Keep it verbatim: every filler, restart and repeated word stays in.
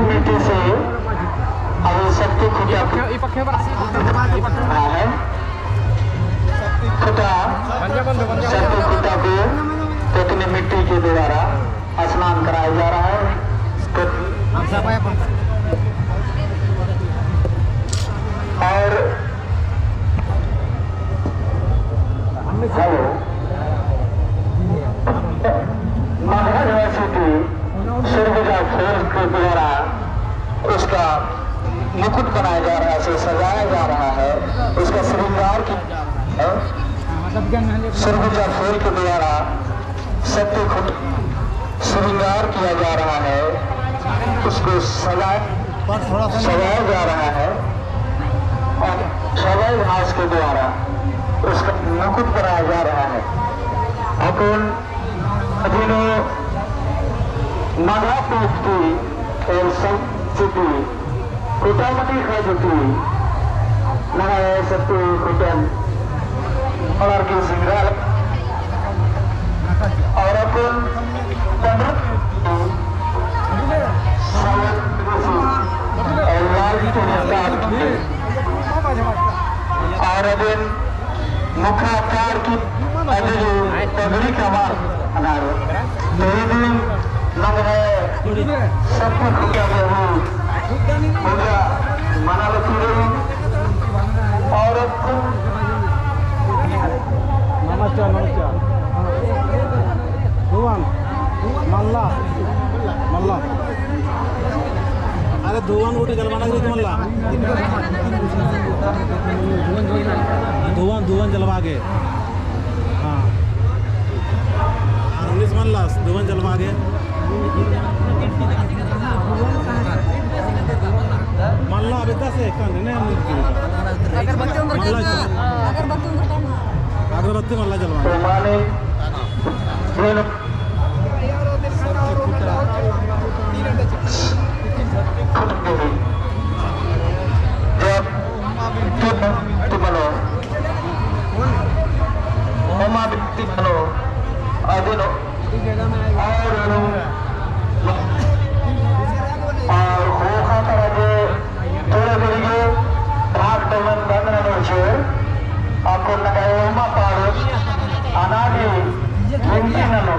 मिट्टी से अभी शक्ति खुटा, हाँ है, खुटा, शक्ति खुटा को पत्नी मिट्टी के द्वारा स्नान कराया जा रहा है। तो और हेलो, मगहा निवासी ती सरगुजा फूल के द्वारा उसका मुकुट बनाया जा रहा है, उसे सजाया जा रहा है, उसका श्रृंगार किया जा रहा है। सरगुजा फूल के द्वारा शक्ति खुट श्रृंगार किया जा रहा है, उसको सजा-, सजाया जा रहा है और सवाई घास के द्वारा उसका मुकुट बनाया जा रहा है। अक्कुन अदिनो मगहा पोख़ती और संस्कृति खुटा मनी खा जुटी, नंग्है शक्ति खुटन, और की सिंगार, और अक्कुन पंडित, और लाल की और अदिन मुखा तार की अदिन पगड़ी कमार अनार। तो इदिन नंग्है शक्ति खुटा के हूँ पूजा मना लगी रही। और नमस्कार, नमस्कार। भगवान, मल्ला, मल्ला। अरे धुआन गोटी जलवाना गे तो मल्ला। धुआन, धुआन जलवा गे। हाँ। अरे उन्नीस मल्ला, धुआन जलवा गे। मल्ला अबे दस एक कान ने। अगरबत्ती उंदर मल्ला करना। अगरबत्ती उंदर करना। अगरबत्ती मल्ला जलवा गे। जब तुम मनो, ओमा बिनती मनो, अदिन और और ख़ोख़ा तरा गे तोड़े तोड़े गे भाग डोलन बंद ननो छे, अक्कुन नंग्है ओमा पाड़ो अनादि बिनती ननो।